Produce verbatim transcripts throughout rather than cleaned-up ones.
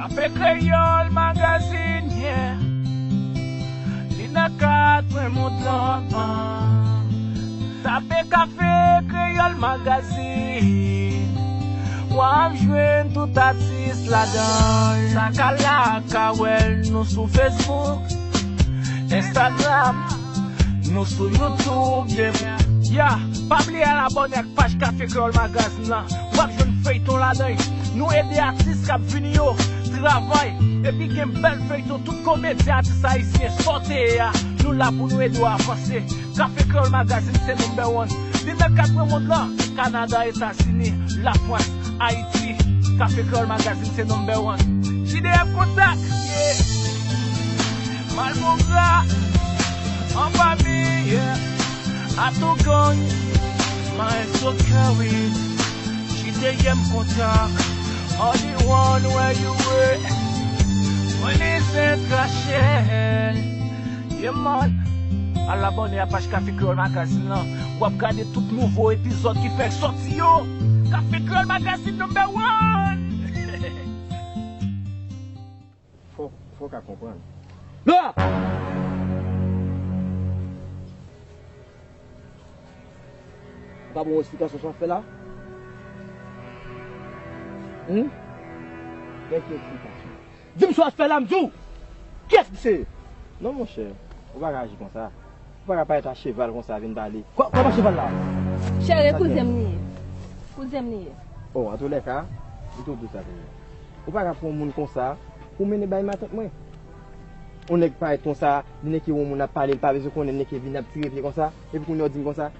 Kafe Kreyòl Magazine, yeah. Li nan kat pwen mond lan. Tape Kafe Kreyòl Magazine. W ap jwenn tout atis ladan. Sa ka la ka wè l, nou sou Facebook, Instagram, nou sou YouTube, yeah. Ya, pa bliye al abòne ak paj Kafe Kreyòl Magazine lan. W ap jwenn feyton ladan. Nou ede atis k ap vini yo travay. Epi gen bèl feyton, tout komedyen, atis ayisyen, sa w te ye a. Nou la pou nou ede w avanse. Kafe Kreyòl Magazine se number one. Li nan kat pwen mond lan, Kanada, Etazini, Lafrans, Ayiti. Kafe Kreyòl Magazine se number one. J D M Kontak, yeah. Malmogra, an fami, yeah. Atougang, Maestro Kerry, J D M Kontak, only one where you were. Mwen li se Rachel. Yeah man. Al abòne a paj Kafe Kreyòl Magazine lan. W ap gade tout nouvo epizòd ki fèk sòti yo. Kafe Kreyòl Magazine number one. Fò, fò w ka konprann. Lwa! Ou pa ban yon esplikasyon sa w ap fè la? Hum? Kèk esplikasyon. Di m sa w ap fè la, m di w! Kiyès misye ye? Non, monchè, ou pa ka aji konsa. Ou pa ka parèt a cheval konsa vin pale. Kò-, kòman cheval la? Cheri, e kouzen m li ye. Kouzen m li ye. Oh, antoulèka, m tou di w sa toujou. Ou pa ka pran yon moun konsa pou mennen bay matant mwen. Yon nèg parèt konsa, li nèk yon moun ap pale, li pa bezwen konnen, li nèk vin ap tire pye konsa, epi kounye a w di m konsa.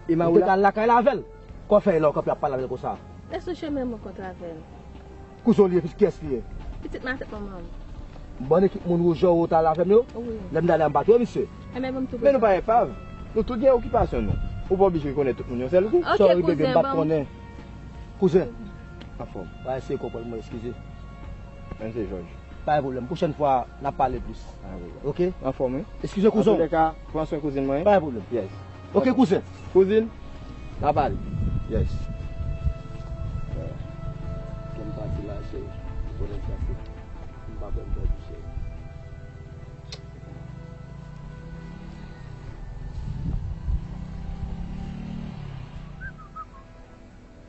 E Mawola? Ou te ka al lakay la avè l. Kò fè la, ou kanpe ap pale avè l konsa. Èske w janm rankontre avè l? Kouzen w li ye, kiyès li ye? Pitit matant manman m. Bon ekip moun woujò ou t al avè m yo? Wi. Lè m t ale a m pa twouve misye. Enben, ban m tou. Men nou pa epav. Nou tout gen okipasyon nou. Ou pa oblije rekonèt tout moun yon sèl kou. Ok, kouzen, m pa t konnen. Kouzen. Anfòm. Bagay serye konprann mwen, eskize. Men se Jòj. Pa gen pwoblèm. Pwochèn fwa, n ap pale plis. Ah, wi. Ok? Anfòm, wi. Eskize, kouzen. Antoulèka, pran swen kouzin mwen. Pa gen pwoblèm. Yes. Ok, kouzen. Kouzin, n ap pale. Yes. Kè m pati la, cheri. Konnen sa se. M pa pè m pèdi, cheri.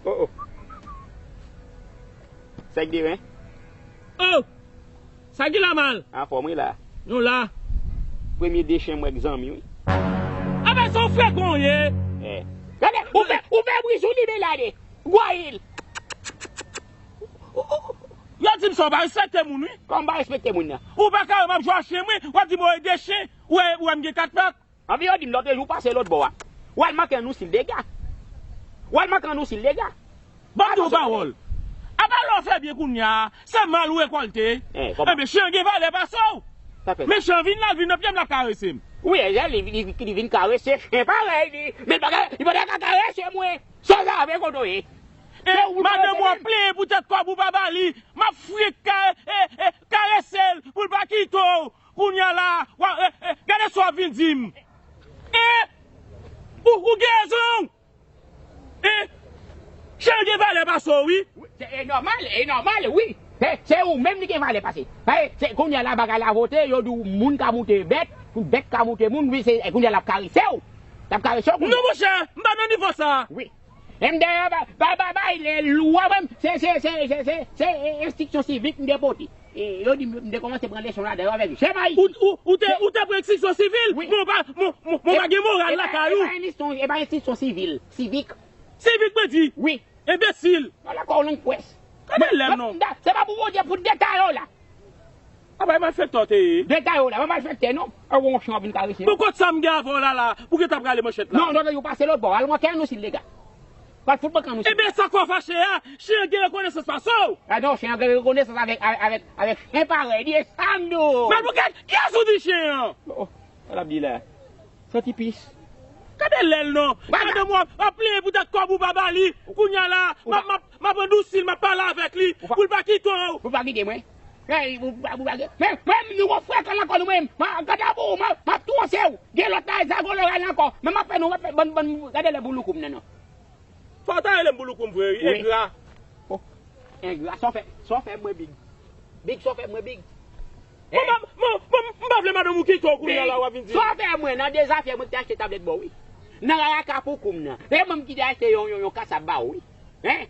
Oh, oh. Sèk demen. Oh! Sa ki la mal? Anfòm wi la. Nou la. Premye dechen mwen k zanmi wi. Aben se yon frekan w ye. Eh. Gade, ou fè, ou fè bri sou li men la de. Gwayil. Yo di m sa w pa respekte moun wi. Kòman m pa respekte moun nan? Ou pa ka wè m ap jwe a chen mwen, w ap di m w e dechen, ou wè, ou wè m gen kat pat. Anvi yo di m lòt jou pase lòt bò a. W al manke annou sil dega. W al manke annou sil dega. Ban m di w pawòl. Apa lè w fè byen kounye a, se mal ou rekòlte. Eh, kòman? Enben, chen an gen valè pase w. Men chen an vin la, l vin nan pye m, l ap karese m. Wi, e li, li, li, li vin karese chen parèy li. Men li pa ka, li pa ta ka karese mwen. Sa w sa avè kote w ye? Eh, madanm ou ap plenyen poutèt kòb ou pa ba li. M ap frenk ka-, eh, eh, karese l pou l pa kite w. Kounye a la, w a, eh, eh, gade sa w ap vin di m. Eh! Ou, ou gen rezon! Eh! Chen gen valè pase w, wi. Wi, se, e nòmal, e nòmal, wi. Se, se ou menm li gen valè pase. Paske, se, kounye a la, bagay la vote, yo di w moun ka moute bèt, pou bèt ka moute moun, wi, se, e kounye a l ap karese w. L ap karese w kounye a. Non, monchè, m pa nan nivo sa. Wi. E m dèyè, ba, ba, ba, bay lè lwa, mwen, se, se, se, se, se, se, e, enstriksyon sivik m te pote. E, yo di m, m te kòmanse pran leson ladan yo avèk Jemay. Ou, ou, ou te, ou te pran enstriksyon sivil? Wi. Bon, pa, bon, bon, bon, pa gen moral lakay ou. E pa enstriksyon, e pa enstriksyon sivil, sivik. Sivik, mwen di? Wi. Enbesil. Wala kò w lang pwès. Gade lè non. Se pa pou Bondye pou detay yo la. A bay malfektè w te ye. Detay yo la, pa malfektè non. A wè yon chen ap vin karese. Bon, kot sa m gen avè w la la, pou gentan prale manchèt la? Non, non, non, yo pase lòt bò, al manke annou sil dega. Pral fout manke annou sil. Ebyen, sa k fè w fache a, chen an gen rekonesans pase w. A non, chen an gen rekonesans avèk, avèk, avèk, avèk chen parèy li, e sa m di w. Malpouket, kiyès ou di chen an? Oh, oh, sa l ap di la. Santi pis. Gade lè l non. Madanm w ap, ap plenyen poutèt kòb ou pa ba li. Kounye a la, m ap, m ap, m ap andousi l, m ap pale avèk li pou l pa kite w. Ou pa kite mwen. Men, ou pa, ou pa kite. Men, men, nou gon frekan lakòl ou menm. Gade pou ou, m ap, m ap twonse w. Gen lòt la, zago loray la ankò. Men m ap fè nou, m ap fè, bann, bann, gade lè bouloukoum nan non. Fò w ta rele m bouloukoum vre wi, engra. Oh, engra, sa w fè, sa w fè mwen big. Big, sa w fè mwen, Big? Bon, m, m, m, m pa vle madanm ou kite w kounye a la, w ap vin di. Sa w fè mwen nan de zafè mwen ki te achte tablèt ba w, wi. Nan rara kapoukoum nan. E mwen ki te achte yon, yon, yon kasab ba w, wi. Hein?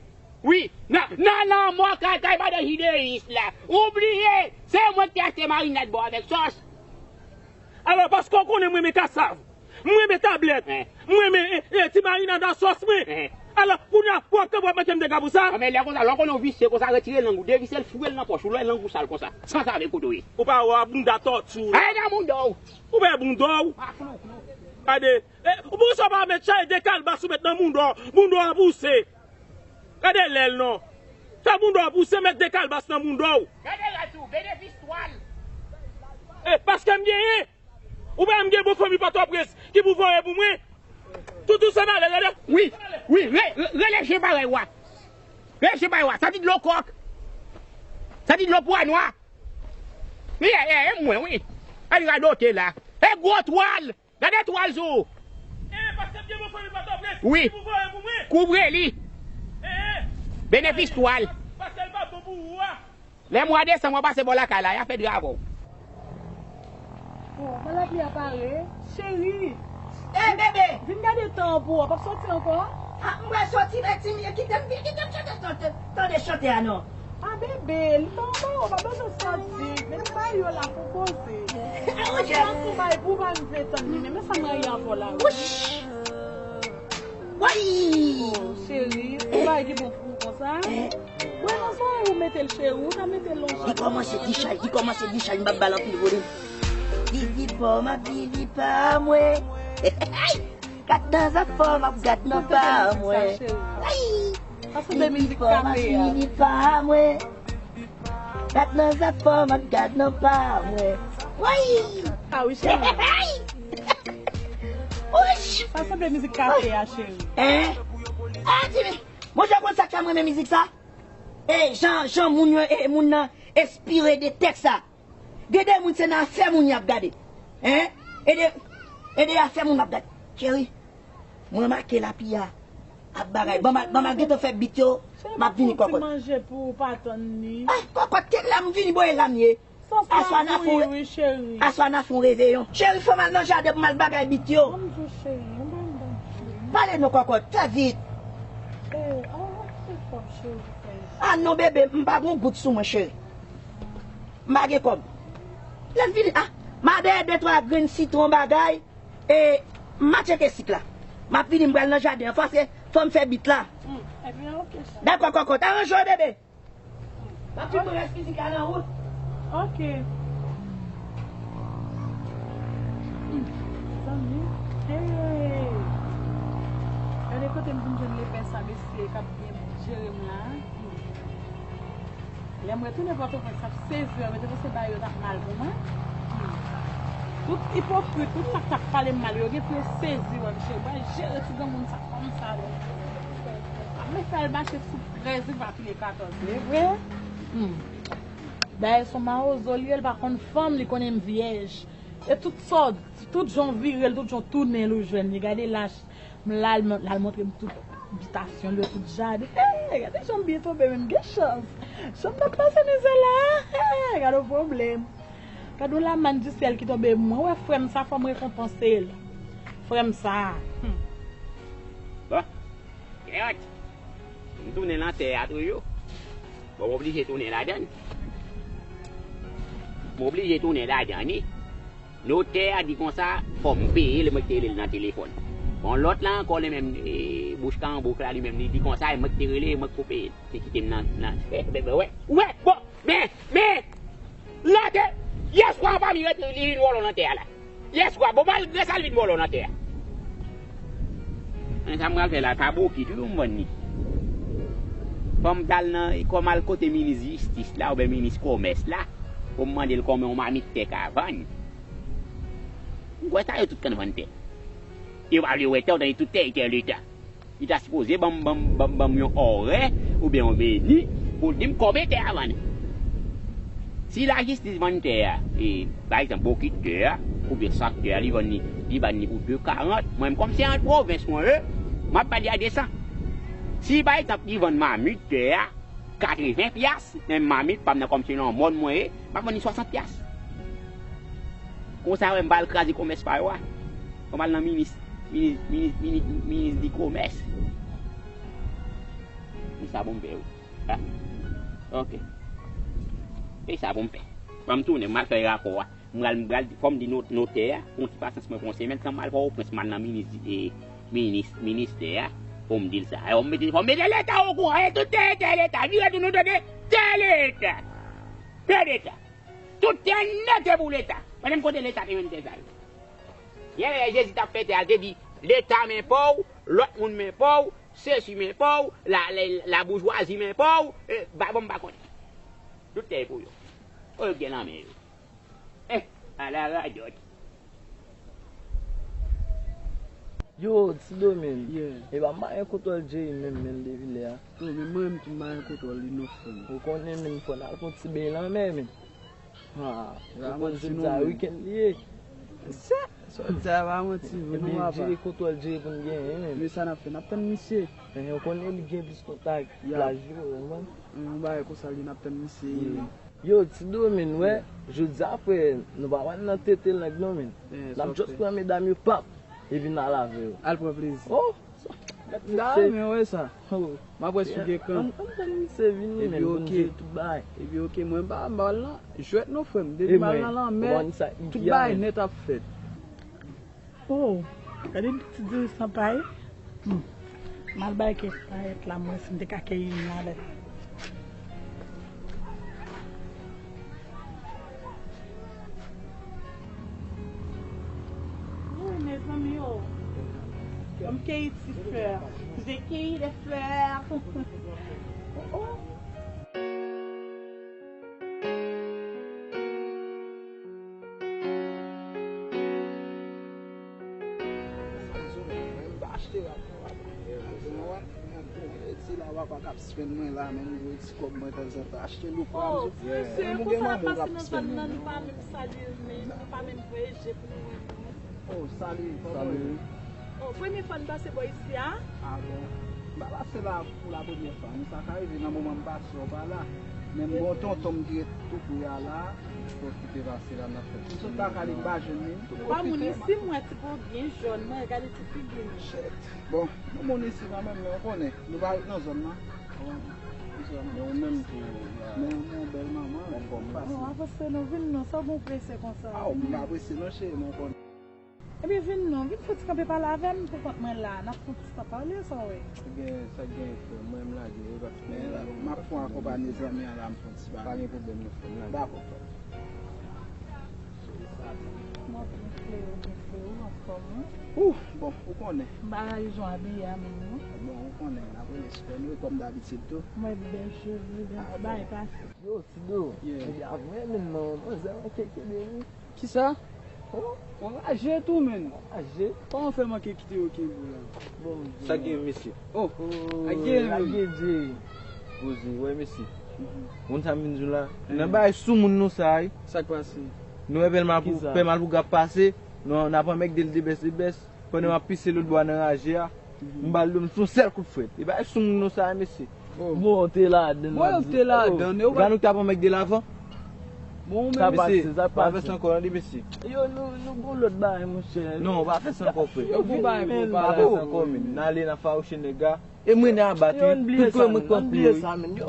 Wi. Nan, nan, nan, mò kay, kay madan jideyis la. Ou bliye, se mwen ki te achte marinad ba w avèk sòs. Alò, paske w konnen mwen renmen kasav, mwen renmen tablèt, mwen renmen, e, e, ti marinad a sòs mwen. Alò, kounye a, w ap kanpe w ap mete m dega pou sa? Anben, lè konsa, lè w konnen w visye konsa, retire lang ou, devise l, foure l nan pòch ou, lè lang ou sal konsa, san save kote w ye. Ou pa wè bounda tòti w la? Ay, nan bounda w! Ou pa wè bounda w? Pa klou, klou. Gade, e, poukisa w pa met chay de kalbas ou met nan bounda w, bounda w a pouse? Gade lèl non. Fè bounda w pouse, met de kalbas nan bounda w. Gade rad tou, benefis twal. E, paske m genyen. Ou pa m gen bon fanmi Pòtoprens ki pou voye pou mwen. Tout ou se malè, gade. Wi, wi, re, re, rele je parèy wa. Rele je parèy wa. Santi dlo kòk. Santi dlo pwa nwa. Wi, e, e, e mwen, wi. Al radote la. E gwo twal. Gade twal sou ou. E, paske m gen bon fanmi Pòtoprens. Wi. Ki pou voye pou mwen. Kouvre li. E, e. Benefis twal. Paske l pa bon pou ou a. Lè mwa desanm, w ap pase bò lakay la, y ap fè dra avè w. Bon, bon, lapli a pare. Cheri. E, bebe. Vin gade tan an pou w, w ap soti ankò? A, m pral soti, men timoun yo kite m, kite m chante, chante, tande chante a non. A, bebe, li pa anba w, pa bezwen sòt vit. Men bay yo la pou poze. Anpil anpil bay pou pa vin vle tann li, men men sa m rayi avè w la wi. Woy! Oh, cheri, ou bay ki bon pou ou konsa? Wè nan zòrèy ou mete l cheri, ou ta mete l lonjan. Li kòmanse di chay, li kòmanse di chay, m p ap ba l anpil vole. Vivi pa w, m ap vivi pa mwen. Kat nan zafè w, m ap gat nan pa mwen. Ay! Sa sanble mizik kafe a. Vini pa mwen. Kat nan zafè w, m ap gat nan pa mwen. Woy! A wi, cheri. Woy! Sa sanble mizik kafe a, cheri. Hein? Ah, Jimmy! Monchè, konn sa k fè m renmen mizik sa? E jan, jan moun yo, e moun nan enspire de tèks sa. Gen de moun se nan afè moun y ap gade. Hein? E de, e de afè moun m ap gade. Cheri, mwen make lapli a ap bagay. Ban m al, ban m al gentan fè bit yo, m ap vini kòkòt. Cheri, manje pou ou pa tann li. Ay, kòkòt, kèt la m vini bò e la m ye. Aswè n a fè yon, aswè n a fè yon reveyon. Cheri, fò m al nan jaden pou m al bagay bit yo. Ban m di w cheri, yon bagay m ban m cheri. Pale non kòkòt, fè vit. Eh, oh, se fò cheri, fè vit. Ah non bebe, m pa gon goud sou mwen cheri. M pa gen kòb. Lè m vini, ah, m a dèyè de twa grenn sitwon bagay, e m a tcheke sik la. M ap vini, m pral nan jaden an, paske fò m fè bit la. Hmm, ebyen, oke, cheri. Dakò, kòkòt, aranje w, bebe. M ap fin pran rès mizik la nan wout. Oke. Hmm, zanmi. Hey! Gade kote m vin jwenn lepè sa, mesye, k ap byen jere m la. Lè m retounen Pòtoprens, sa ap sezi wè, mwen te panse bagay yo t ap mal pou mwen. Tout ipokrit, tout sa k t ap pale m mal yo, gen pou yo sezi wè, mesye. Yo pral jere ti granmoun sa kòmsa, non. Ap men fè l mache sou trèz, li va pile katòz. Se vre? Hmm. Dayè, se yon mawozo li ye, li pa konn fanm, li konnen m vyèj. E tout sa, tout jan w vire l, tout jan w tounen l, ou jwenn li. Gade lach. M la, l, l al montre m tout bitasyon l yo, tout jaden. Hey, gade jan m byen tonbe, men m gen chans. Jan m t ap pase mizè la, hey, gade yon pwoblèm. Gade yon lamann di syèl ki tonbe, mwen wè frè m sa, fò m rekonpanse l. Frè m sa. Hmm. Bon, Kèyòt, m tounen nan tè a toujou. Bon, m oblije tounen ladan l. M oblije tounen ladan li. Notè a di konsa, fò m peye l, mwen ki te rele l nan telefòn. Bon, lòt la ankò, li menm, e, bouch ka an bouk la, li menm, li di konsa, e mwen ki te rele, e mwen ki pou peye l. Te kite m nan, nan, e, wè, wè, bon, men, men, la te, yèswa anpami rete, li vin vòlò nan tè a la. Yèswa, bon, malgre sa, l vin vòlò nan tè a. Men sa m pral fè la, ka bokit, wi, pou m vann li. Fò m t al nan, fò m al kote minis jistis la, oubyen minis kòmès la, pou m mande l kòman yon mamit tè ka vann. M kwè sa yo tout konn vann tè. Yo pa vle wè tè, yo tande tout tè, tè leta. Li ta sipoze ban m, ban m, ban m, ban m yon òrè oubyen yon meni pou l di m konbyen tè a vann. Si lajistis vann tè a, e, pa egzanp, bokit tè a, oubyen sak tè a, li vann li, li vann li pou de karant, mwen menm, kòm se an pwovens mwen ye, m ap ba li a de san. Si, pa egzanp, li vann mamit tè a, Katreven pyas, men mamit pa m nan kòm se nan mòn mwen ye, m ap vann li swasant pyas. Konsa, wè, m pral kraze komès pa yo a. Fò m al nan minis, minis, minis, minis, minis di komès. Li sa bon m fè, wi. Ah, ok. E sa pou m fè. Ban m tounen, m al fè rapò a. M pral, m pral, fò m di no-, notè a, pou yon ti pasyans mwen pou yon semèn, san m al Pòtoprens, m al nan minis, e, minis, ministè a, pou m di l sa. E, fò m mete, fò m mete Leta okouran, e tout tè, tè Leta, vire tounen, tande, tè Leta. Tè Leta. Tout tè nèt e pou Leta. Mwen menm kote Leta te jwenn tè sa yo. Yè, lè Jezi t ap fè tè a, l te di, Leta men pa w, lòt moun men pa w, sesi men pa w, la, la, laboujwazi men pa w, e, ba, bon, m pa konnen. Tout tè e pou yo. O, yo gen nan men yo. Eh, ala radòt. Yo, Ti Domin. Yeah. E pa m pa gen kontwòl Jerry menm, menm depi lè a. Yo, men mwen menm tou m pa gen kontwòl li non frè m. Ou konnen, men fò n al fè yon ti beny lanmè, men. Ha, ou konn jodi a wikenn li ye. Sa, sa w di a pa manti vre non, papa. Ebyen, Jerry, kontwòl Jerry pou n genyen, men. Men sa n ap fè, n ap tann misye. Enhen, ou konnen li gen plis kontak plaj yo, ou konprann? Yon bagay konsa li, n ap tann misye. Yo, Ti Domin, wè, jodi a, frè, nou pa pral nan tete lang non, men. N ap just pran medam yo, pap, epi n al avè yo. Al pran plezi. Oh! M ta renmen wè sa. M ap wè si w gen kan. Ann, ann, ann, misye vini, men, pou n jwe tout bagay. Epi, oke, mwen m pa, m pa al nan jwèt non, frè m. Depi m al nan lanmè, tout bagay nèt ap fèt. Oh, gade ti diri san pay. Hmm. M al bay kèk payèt la, m wè si m te ka keyi youn avè l. Wi, mezanmi, oh. Ban m keyi ti flè. Je keyi de flè. Oh, oh. Ti la papa k ap spenn mwen la, men m voye ti kòb mwen tanzantan achte lou pran. Oh, mesye, konsa l ap pase nan zòn nan, li pa menm salye m, men li pa menm voye je pou li wè mwen. Oh, salut, kòman w ye? Oh, premye fwa n pase bò isi a? Ah bon? M pa pase la pou la premyè fwa, men sa ka rive nan moman m pase w pa la. Men m gen yon tonton m ki ret tou pre a la, m pwofite pase la nan fèt. M sot lakay li, m pa jwenn li, m tou pwofite. Ou pa moun isi, m wè ti po byen jòn, mwen gade ti figi l. Shit. Bon, nou moun isi kanmenm, men w konnen, nou pa ret nan zòn nan. Bon, nou zòn nan. Men ou menm tou, la. Men yon bèl manman, anfòm, pase. Non, avanse non, vin non, sa w gen w prese konsa? Ah, m pa prese non, cheri, men w konnen. Ebyen, vin non, vin fè ti kanpe pale avè m pou kont mwen la. N ap fè yon ti tan pale, sa w wè? Sa gen, sa gen, frè. Mwen, m lage, e pa ti pwoblèm. M ap fè yon akonpanye zanmi an la, m fè yon ti pale. Pa gen pwoblèm, non, frè, m lage. Dakò, frè. Kòman w ye, frè, ou anfòm, wi? Ouh, bon, ou konnen. M pa rayi jan w abiye a menm, non. Bon, ou konnen, n ap rele sipè nou, e kòm dabitid tou. M wè bèl cheve, bèl ti bagay pase. Yo, Tido, ebyen, avè menm non, manzè manke kenbe wi. Kisa? Oh. Ou anraje tou, menn. Anraje? Kòman w fè manke kite yo kenbe w la? Bon, sa gen, mesye? Oh, oh, lage, lage Dje. Poze, wè, mesye. Mhm. Moun sa m vin di w la, nan bagay sou moun nou sa, wi. Sa k pase? Nou wè Pè Malpou-, Pè Malpougra ap pase, nou, n ap anmègde l de bès, de bès. Pandan m ap pise lòt bò a nan raje a, m ba l do m sou yon sèl kout frèt. E bagay sou moun nou sa, mesye. Bon, w te ladann. Bon, yo te ladann, yo pa. Gade nou t ap anmègde l avan. Bon, ou menm, mesye, pa fè sa ankò, tande, mesye. Yo, nou, nou gon lòt bagay, monchè. Non, w pa fè sa ankò, frè. Yo gon bagay pou w pale. Pa fè sa ankò, menn. N ale, n a fawouche nèg la. E mwen, n a bat, wi. Tout kote mwen pran kou yo, wi.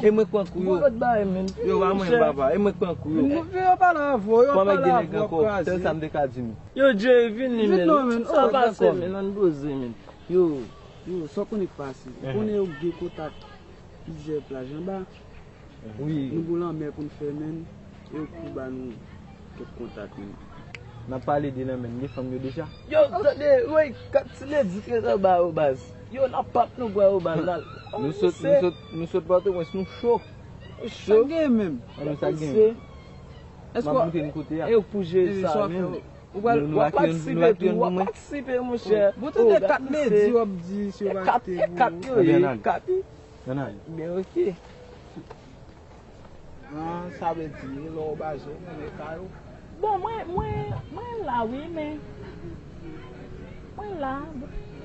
E mwen pran kou yo. Gon lòt bagay, menn. Yo, pa mwen, papa. E mwen pran kou yo. Yo pale avè w, yo pale avè w, kraze. Sèl sa m te ka di nou. Yo, Jerry, vini, menn. Sa pase, menn, ann poze, menn. Yo, yo, sa w konnen k pase? Ou konnen yo gen kontak plizyè plaj anba. Wi. Nou gon lanmè pou n fè, menn. E yo tou ba nou kèk kontak, menn. N ap pale de lanmè, n gen fanm yo deja. Yo, tande, woy, kat ti ledi ki ret anba yo, baz. Yo, n ap pap nou bwa yo, baz, la. Nou sot, nou sot, nou sot Pòtoprens, nou cho. Cho? Sa gen menm. An nou sa gen. Èske w ap moute n kote a. E yo pou jere sa menm. Ou pral, w ap patisipe tou, w ap patisipe, monchè. Bon, tande kat ledi w ap di, si yo pa kite pou ou. Kat yo ye, kat. Ann ale. Byen, oke. Ah, sa vle di, lè w baze, ou konnen kay ou. Bon, mwen, mwen, mwen la, wi, men. Mwen la.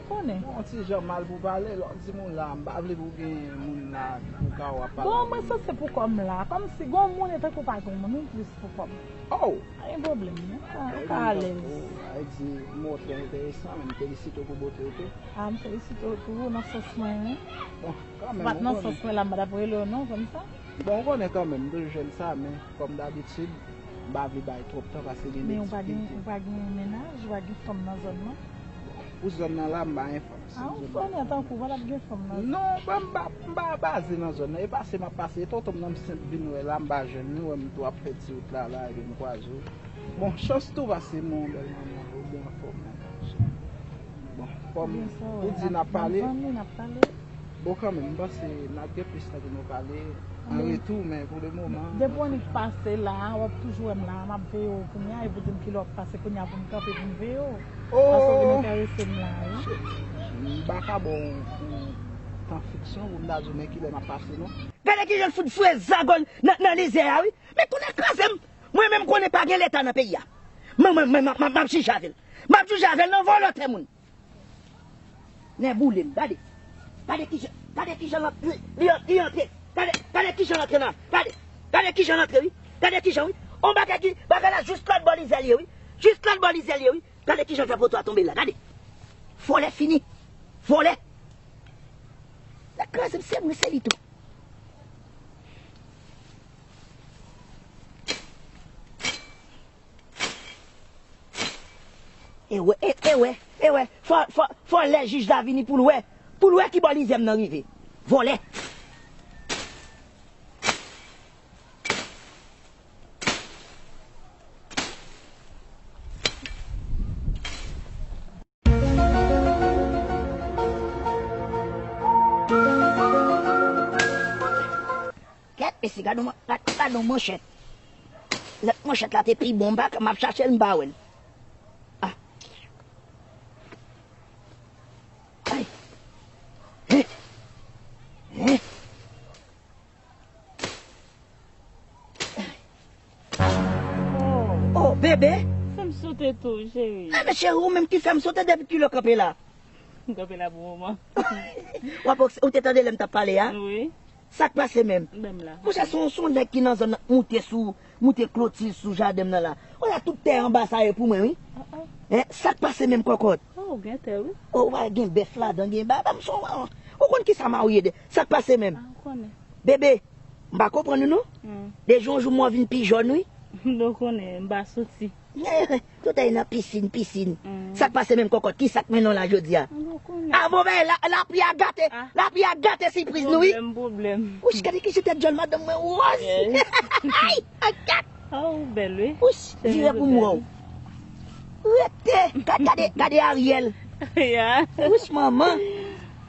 Konnen. Bon, ti jan mal pou pale, lè w di moun la, m pa vle pou gen moun la pou ka w ap pale. Bon, mwen sanse pou kò m la. Kòmsi gon moun e tankou pa gen moun, ou plis pou kò m. Oh! Pa gen pwoblèm, non? Ou ka, ou ka alèz. Sa vle di, mo trè enteresan, men m felisite w pou bote w tou. Ah, m felisite w tou, nan sans mwen, wi. Bon, kanmenm, ou konnen. Si w pa t nan sans mwen la, m pa t ap rele w non, konn sa. Bon, ou konnen kanmenm, m toujou jwenn sa, men, kòm dabitid, m pa vle bay twòp tan paske gen de ti difikilte. Men ou pa gen, ou pa gen mennaj, ou pa gen fanm nan zòn nan? Pou zòn nan la, m pa gen fanm. Ah, ou konnen tankou, pa t ap gen fanm nan zòn. Non, bon, m pa, m pa baze nan zòn nan. E pase m ap pase, e tonton m nan m senp vin wè la, m pa jwenn li, wè m tou ap fè ti wout la, la, epi m kwaze w. Bon, chans tou pase m wè yon bèl manman, ou byen anfòm, men. Bon, kòm ou di n ap pale. Bon, kanmenm, m panse n ap gen plis tan pou nou pale an retou, men pou le moman. Depi w annik pase la, w ap toujou wè m la, m ap veye w kounye a, e pou di m kilè w ap pase kounye a pou m kanpe pou m veye w. Paske w vin enterese m la, wi. M pa ka ba w yon tan fiks non, pou m ta di w men kilè m ap pase, non. Gade kijan l fout foure zago l nan, nan lizè a, wi. Men konnen kraze m. Mwen menm konnen pa gen Leta nan peyi a. Mwen, mwen, mwen, m ap, m ap, m ap jije avè l. M ap jije avè l nan vòlò tè moun. Nèboule m, gade. Gade kijan, gade kijan l ap, li, li, li antre. Gade, gade kijan l antre la. Gade, gade kijan l antre, wi. Gade kijan, wi. On bagay ki, bagay la jis lòt bò lizè l ye, wi. Jis lòt bò lizè l ye, wi. Gade kijan l fè poto a tonbe la, gade. Vòlè fini. Vòlè. L ap kraze m, se mwen, se li tou. E wè, e, e wè, e wè. Fò, fò, fò lè jij la vini pou l wè. Pou l wè ki bò lizè m nan rive. Vòlè. Kèt, mesye, gade yon, gade, gade yon manchèt. Lòt manchèt la te pi bon, m pa, m ap chache l, m pa wè l. Ah. Ay. Hein? Hein? Oh, bebe. Fè m sote tou, cheri. Ah, men cheri, ou menm ki fè m sote depi kilè w kanpe la. M kanpe la pou moman. W ap oks-, ou te tande lè m t ap pale a? Wi. Sa k pase menm? Ben m la. Monchè, se yon, se yon nèg ki nan zòn nan moute sou, moute kloti sou jaden m nan la. Wala tout tè anba sa yo pou mwen, wi. Ah, ah. Hein, sa k pase menm kòkòt? Oh, gen tè, wi. Oh, wala gen bèf ladan, gen ba, ba m son, ou konn ki sa marye de? Sa k pase menm? Ah, ou konnen. Bebe, m pa konprann ou non. Hmm. De jou an jou mwen vin pi jòn, wi. M pa konnen, m pa soti. Tout ay nan pisin, pisin. Hmm. Sa k pase menm kòkòt? Ki sa k mennen w la jodi a? M pa konnen. Ah, bon, ben, la, lapli a gate, ah, lapli a gate sipriz nou, wi. Pwoblèm, pwoblèm. Wouch, gade ki jan tèt jòn madanm mwen wòz. Yes. Ay, ay, gade. Oh, ou bèl, wi. Wouch, vire pou m wè w. Rete, gade, gade, gade Ariel. Ya. Wouch, manman.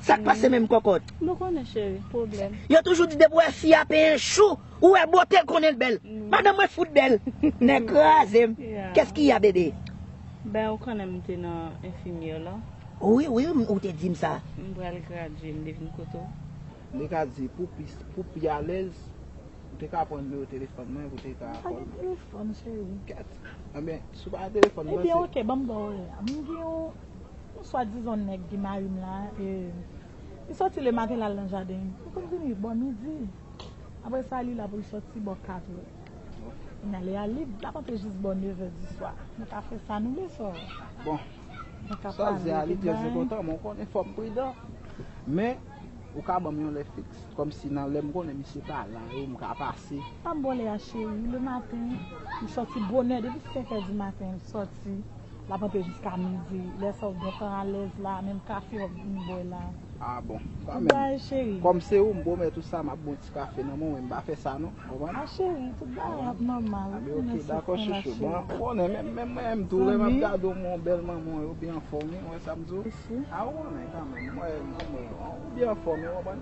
Sa k pase menm kòkòt? M pa konnen, cheri, pwoblèm. Yo toujou di depi w wè fi a penyen chou, ou wè bote l konnen l bèl. Mm. Madanm mwen fout bèl. Nèg kraze m. Ya. Kès ki ya, bebe? Ben, ou konnen m te nan enfimyè la. Wi, wi, ou te di m sa. M pral gradye, m te vin kote w. M te ka di, pou pi, pou pi alèz, ou te ka pran nimewo telefòn mwen, ou te ka... M pa gen telefòn, cheri. Kèt. Enben, si w pa gen telefòn mwen, se... Ebyen, oke, ban m ba w orè a. M gen yon, yon swadizan nèg ki mari m la, e, li soti lematen l al nan jaden. Li konn vini bò midi. Apre sa, li la pou l soti bò katrè. Kounye a, lè a lib, l ap antre jis bò nevè di swa. Nou ka fè sa nou vle, sè. Bon. Nou ka pale, sa w di a, li trè enpòtan, men w konnen fò m pridan. Men, ou ka ban m yon lè fiks. Kòmsi nan lè m konnen misye pa la, e m ka pase. Pa m ba w lè a, cheri. Lematen, li soti bonè, depi senk è di maten, li soti. L ap antre jiska midi. Lè sa w gen tan alèz la, menm kafe w ap vin bwè la. Ah bon. Tout bagay, cheri. Kòm se ou, m pwomèt ou sa, m ap bon ti kafe nan men w, m pa fè sa non, konprann? Ah, cheri, tout bagay ap nòmal. Ah, ben, oke, dakò, chouchou. Bon, ou konnen, menm, menm mwen menm tou, lè m ap gade w, m wè yon bèl manman, ou byen anfòme, ou wè sa m di w? Ah, ou konnen kanmenm, mwen, mwen, ou byen anfòme, ou konprann?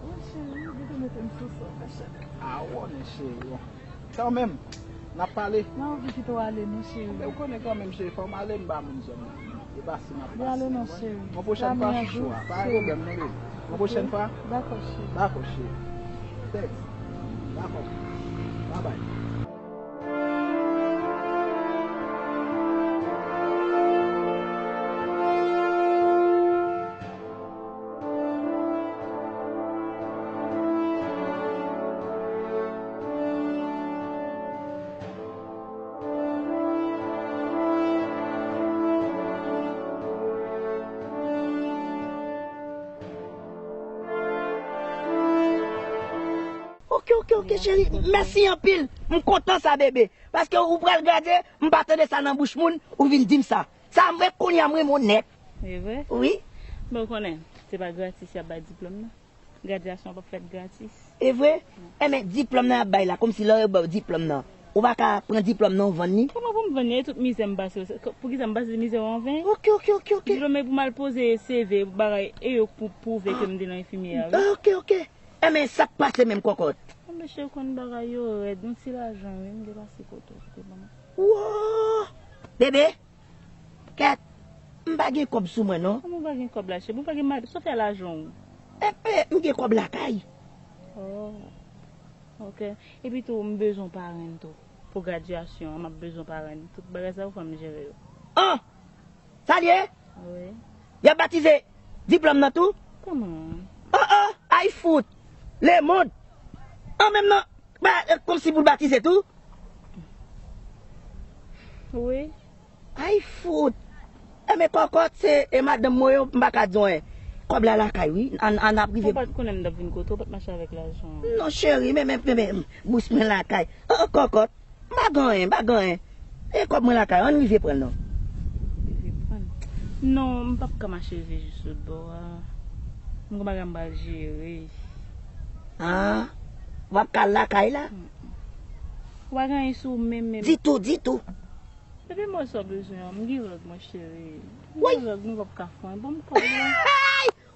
Wi, cheri, ou byen mete m sou sa, cheri. Ah, ou konnen, cheri, bon. Kanmenm, n ap pale. Mwen anvi kite w ale non, cheri. Men ou konnen kanmenm, cheri, fò m ale, m pa moun zòn nan. E pa si m ap pase, ou konprann? Yon pwochèn fwa, chouchou a. Pa gen pwoblèm non, baby. Yon pwochèn fwa? Dakò, cheri. Dakò, cheri. Thanks. Dakò. Bye bye. Ok, cheri, mèsi anpil. M kontan sa, bebe. Paske ou pral gade, m pa tande sa nan bouch moun, ou vin di m sa. Sa, mwen, kounye a, mwen, mwen nèt. E vre? Wi. Bon, ou konnen, se pa gratis y ap bay diplòm nan. Gradyasyon p ap fèt gratis. E vre? Enben, diplòm nan y ap bay la, kòmsi lè yo ba w diplòm nan, ou pa ka pran diplòm nan, ou vann li? Kòman pou m vann li? E tout mizè m pase yo, se, poukisa m pase mizè yo anven? Ok, ok, ok, ok. Diplòm e pou m al poze C V, bagay, e yo pou pwouve ke m te nan enfimyè a, wi. Ok, ok. Enben, sa k pase menm, kòkòt? Anben, cheri, ou konn bagay yo rèd, yon ti lajan, wi, m te pase kote w, te ban m. Wo! Bebe! Kèt, m pa gen kòb sou mwen, non. Kòman w pa gen kòb la, cheri? Ou pa gen mari, sa w fè lajan w? E, e, m gen kòb lakay. Oh, ok. Epi tou, m bezwen parenn tou. Pou gradyasyon an, m ap bezwen parenn. Tout bagay sa yo, fò m jere yo. An! Sa l ye? Wi. Y ap batize diplòm nan tou? Kòman? Oh, oh, ay fout! Lemonn! An menm nan, ba, e, kòmsi pou l batize tou? Wi. Ay fout! Enben, kòkòt, se, e, madanm mwen yo, m pa ka di w anyen. Kòb la lakay, wi. Ann, ann ap rive. Ou pa t konnen m t ap vin kote w, ou pa t mache avèk lajan an. Non, cheri, men, men, men, men, bous mwen lakay. Oh, oh, kòkòt. M pa gen anyen, m pa gen anyen. E kòb mwen lakay, ann rive pran l non. Rive pran l. Non, m p ap ka mache rive jis lòt bò a. M gen bagay m pral jere. Ah, w ap ka al lakay la? Mm, mm. Ou pa gen anyen sou ou menm, menm? Ditou, ditou. Epi mwen sa w bezwen an, m gen règ mwen cheri. M gen règ, mwen p ap ka fè anyen. Ban m kòb la.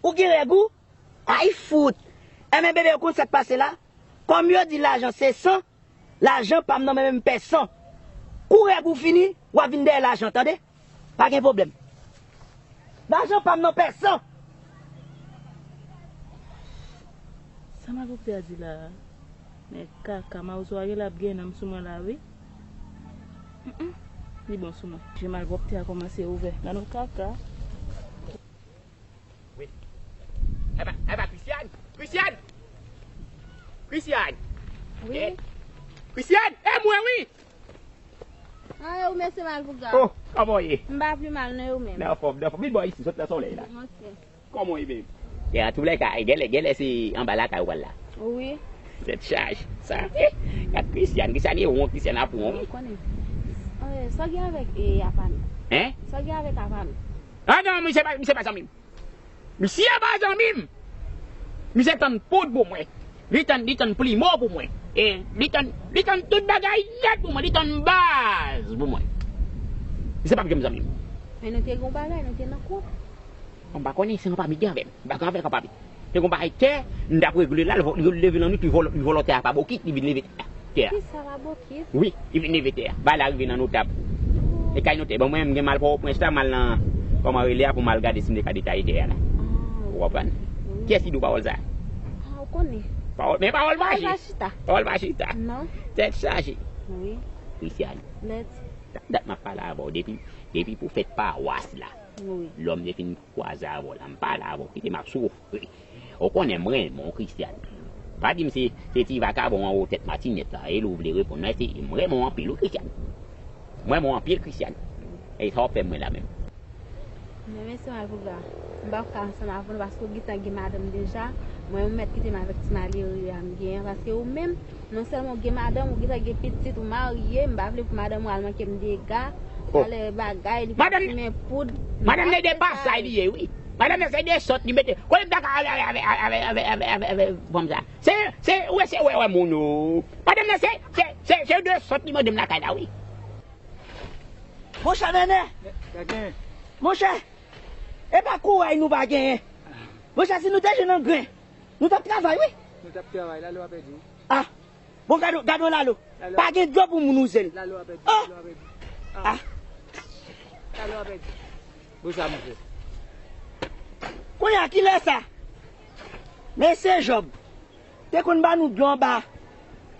Ou gen règ ou? Ay fout! Enben bebe, ou konn sa k pase la? Kòm yo di lajan se san, lajan pa m nan men m pè san. Kou règ ou fini, w ap vin dèyè lajan, tande? Pa gen pwoblèm. Lajan pa m nan pè san. Sa malpwòpte a di la a? Men kaka, mawozo a genlè ap gen nanm sou mwen la, wi. Mm, mm. Li bon sou mwen. Je malpwòpte a kòmanse ouvè. Nan nou kaka. Wi. Eba, eba, Christiane! Christiane! Christiane! Wi. Eh, Christiane! E mwen, wi! Ah, e ou menm se malpougra. Oh, kòman w ye? M pa pi mal, non, e ou menm? Nan fòm, nan fòm. Vin bò isi, sot nan solèy la. Ok. Kòman w ye, babe? Ya, tou lè ka, genlè, genlè se anba lakay ou pral la. Wi. Tèt chaje. Sa, eh, gad Christiane, Christiane e won, Christiane ap won, wi. Ou konnen. Eh, sa w gen avèk, eh, apa nou? Hein? Sa w gen avèk apa nou? Ah non, misye pa, misye pa zanmi m. Misye pa zanmi m. Misye tann poud pou mwen. Li tann, li tann plimo pou mwen. E li tann, li tann tout bagay nèt pou mwen. Li tann baz pou mwen. Misye p ap janm zanmi m. Men nou te gen yon bagay, nou te nan kont. Mwen pa konnen, se yon pami ki avè m. M pa gen avè yon pami. Te gen yon bagay tè, m t ap regle la, li vo-, li leve nan nwit, li vòlò, li vòlò tè a pa bokit, li vin leve tè a. Tè a. Kisa pa bokit? Wi, li vin leve tè a. Bagay la rive nan notab. E kay notè. Bon, mwen, m gen m al Pòtoprens la, m al nan, kòman rele a, pou m al gade si m te ka detaye tè a la. Ah, ok. Ou konprann? Wi. Kiyès ki di w pawòl sa a? Ah, ou konnen. Pawòl, men pawòl mache. Pawòl pa chita. Pawòl pa chita. Non. Tèt chaje. Wi. Christiane. Let's. Dat m ap pale avè w depi, depi pou fèt pawas la. Wi. Lè m te fin kwaze avè w la, m pale avè w, kite m ap soufri. Ou konnen m renmen w, Christiane. Pa di m se, se ti vakabon anwo tèt matinèt la, e li w vle reponn mwen, se, m renmen w anpil, wi, Christiane. M renmen w anpil, Christiane. E sa w ap fè mwen la menm? Men mesye malpougra, m p ap ka ansanm avè w paske w gentan gen madanm deja. Mwen, ou mèt kite m avèk ti malere a m genyen, paske ou menm, non sèlman w gen madanm, ou gentan gen pitit, ou marye, m pa vle pou madanm ou al manke m dega, talè bagay, li pral simen poud. Madanm nan de pasay li ye, wi. Madanm nan se de sòt li mete. Kote m ta ka ale avè, avè, avè fanm sa? Se, se, ou wè, se wè, wè moun, o. Madanm nan se, se, se, se de sòt li mande m lakay la, wi. Monchè Nènè! Monchè, e pa kouray nou pa genyen. Monchè, si nou te jwenn angren, nou t ap travay, wi. Nou t ap travay, lalo a pèdi, wi. Ah, bon, gade, gade yon lalo. Lalo. Pa gen dlo pou moun wouze l. Lalo a pèdi, oh! Lalo a pèdi. Ah. Ah. Lalo a pèdi. Bon, sa, monchè. Kounye a, kilè sa? Mesye Jòb te konn ba nou dlo anba,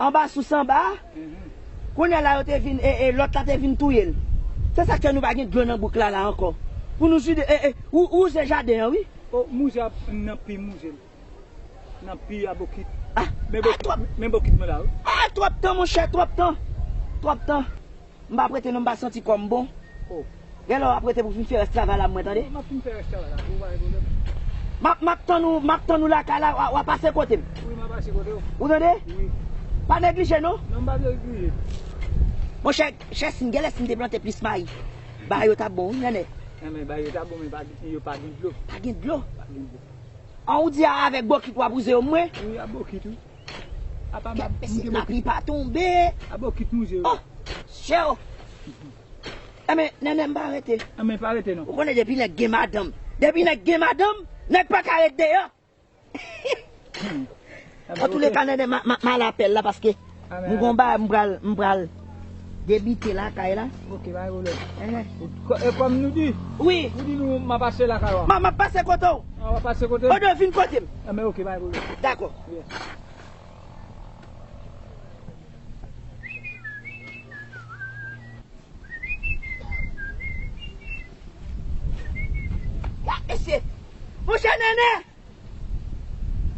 anba sous anba a. Mhm. Kounye a la, yo te vin, e, e, lòt la te vin touye l. Se sa k fè nou pa gen dlo nan bouk la, la ankò. Pou nou jide, e, e, ou, ou wouze jaden an, wi. O, m wouze a, m nan pi m wouze l. Nan pi a bokit. Ah, men ah, bokit, twòp. Men bokit mwen la, wi. Ah, twòp tan, monchè, twòp tan. Twòp tan. M pa prete non, m pa santi kò m bon. Oh. Gen lè w ap rete pou fin fè rès travay la pou mwen, tande? M ap fin fè rès travay la pou ou, pa gen pwoblèm. M ap, m ap tann ou, m ap tann ou lakay la, w a, w a pase kote m. Wi, m a pase kote w. Ou tande? Wi. Pa neglije non. Non, m pa neglije. Monchè, chè, si m genlè, si m te plante plis mayi, bagay yo t ap bon, wi, nènè. Enben, bagay yo t ap bon, men pa gen, yo pa gen dlo. Pa gen dlo. Pa gen dlo. An, ou di a avèk bokit w ap wouze yo, mwen? Wi, a bokit, wi. Apa m ap, m gen bokit. Lapli pa tonbe. A bokit m wouze yo. Oh, chè, oh. Enben, nènè, m pa rete. Enben, pa rete non. Ou konnen depi nèg gen madanm. Depi nèg gen madanm, nèg pa ka ret deyò. Antouleka, nènè, m a, m a, m a al apèl la paske m gon bagay m pral, m pral debite lakay la. Ok, pa gen pwoblèm. Enhen. E kòm nou di? Wi. Ou di nou m a pase lakay ou a. M a, m a pase kote w. A, w a pase kote m? Odo, vin kote m. Enben, ok, pa gen pwoblèm. Dakò. Yes. Gad mesye! Monchè nènè!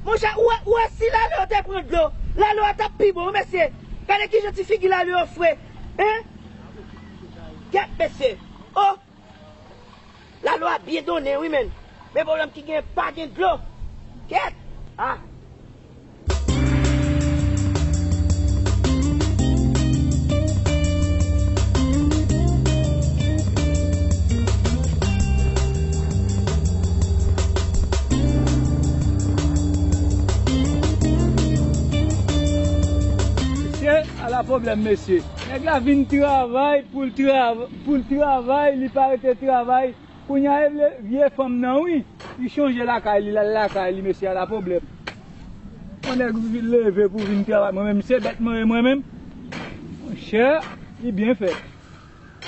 Monchè, ou wè, ou wè si lalo te pran dlo, lalo a t ap pi bon, wi, mesye. Gade kijan ti figi lalo yo fre. Hein? Kèt, mesye. Oh! Lalo a byen donnen, wi, menn. Men pwoblèm ki gen, pa gen dlo. Kèt! Ah! Mesye, ala pwoblèm, mesye. Nèg la vin travay pou l trav-, pou l travay, li pa rete travay. Kounye a, e vle vye fanm nan, wi. Li chanje lakay li, l al lakay li, mesye, ala pwoblèm. Yon nèg vin leve pou vin travay, mwen menm, se bèt mwen ye, mwen menm. Monchè, li byen fèt.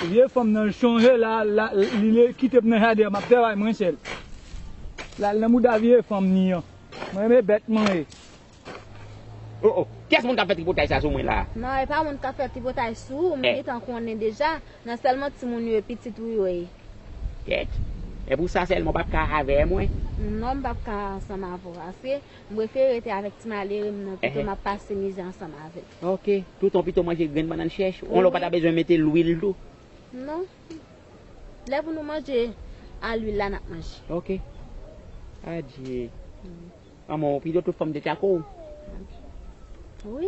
Vye fanm nan, l chanje la, la, li le kite m nan jaden an, m ap travay mwen sèl. L al nan mouda vye fanm ni an. Mwen menm, e bèt mwen ye. Oh, oh. Kiyès moun k ap fè tripotay sa sou mwen la? Non, e pa moun k ap fè tripotay sou ou, m gentan konnen deja. Nan sèlman timoun yo e pitit ou yo ye. Kèt. E pou sa sèlman w p ap ka avè mwen? Non, m p ap ka ansanm avè w. Paske m prefere rete avèk ti malere m nan pito m ap pase mizè ansanm avè l. Ok. Toutan pito manje grenn bannann chèch. Ou wè w pa ta bezwen mete lwil tou? Non. Lè pou nou manje a lwil la, n ap manje. Ok. Adye. Manman, ou pito tout fanm te tchako w? Wi.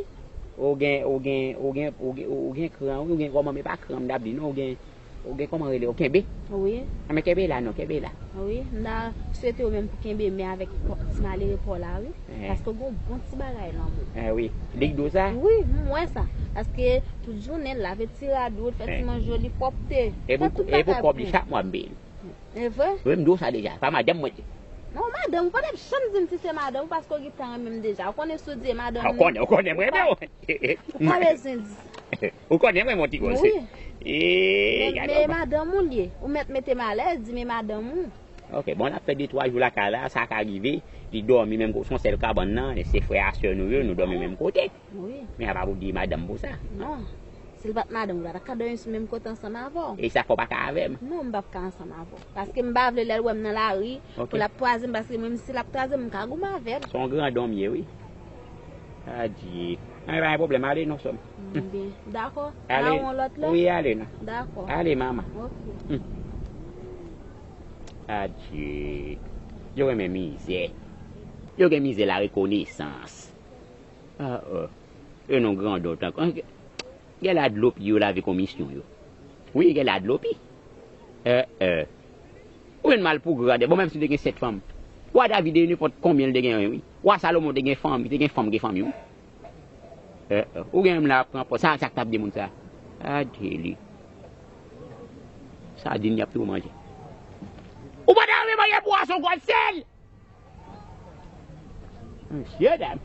Ou gen, ou gen, ou gen, ou gen, ou gen kran, wi, ou gen kòman, men pa kran m t ap di non, ou gen, ou gen kòman rele, ou kenbe? Wi. Anben kenbe la non, kenbe la. Wi, m ta swete ou menm pou kenbe men avèk ti malere pa w la, wi. Paske ou gen yon bon ti bagay nan men w. Eh wi, li k dou sa? Wi, m wè sa. Paske tout jounen, l lave ti rad ou, l fè ti manje w, li pwòpte. Fè tout bagay pou ou. E pou kòb li, chak mwa m peye l. E vre? Wi, m di w sa deja. Pa madanm mwen te. Non, madanm ou pa t ap janm di m si se madanm ou paske w gentan renmen m deja. Ou konnen si w di e madanm ou. Ou konnen, ou konnen m renmen w. Ou pa bezwen di. Ou konnen m renmen w ti gwòs. Wi. Men, men madanm ou l ye. Ou mèt mete m alèz, di men madanm ou. Ok, bon, n ap fè de twa jou lakay la, sa ka rive, li dòmi menm kote, se yon sèl kabann nan, se frè a sè nou yo, nou dòmi menm kote. Wi. Men apa pou di madanm pou sa? Non. Si l pa t madanm ou, l pa ta ka dòmi sou menm kote ansanm avè w. E sa fè w pa ka avè m? Non, m p ap ka ansanm avè w. Paske m pa vle lè l wè m nan lari, pou l ap twaze m, paske menm si l ap twaze m, m ka goumen avè l. Se yon grandonm ye, wi. Adye. Anben, pa gen pwoblèm, ale non, sè m. Enben, dakò. Ale. N a wè w yon lòt lè? Wi, ale non. Dakò. Ale, manman. Ok. Adye. Yo renmen mizè. Yo gen mizè larekonesans. Ah, oh. E non grandot ankò. Gen la dlo pi yo lave komisyon yo. Wi, gen la dlo pi. Eh, eh. Ou jwenn mal pou grandè. Bon, menm si w te gen sèt fanm. Wa David e nenpòt konbyen l te gen, wi. Wa Salomon te gen fanmi, te gen fanm, gen fanmi, wi. Eh, eh. Ou gen menm la ap pran pòz. Sa, sa k t ap di moun sa. Adye li. Sadin y ap tou manje. Ou pa ta renmen manje pwason gòl sèl. Mesye dam.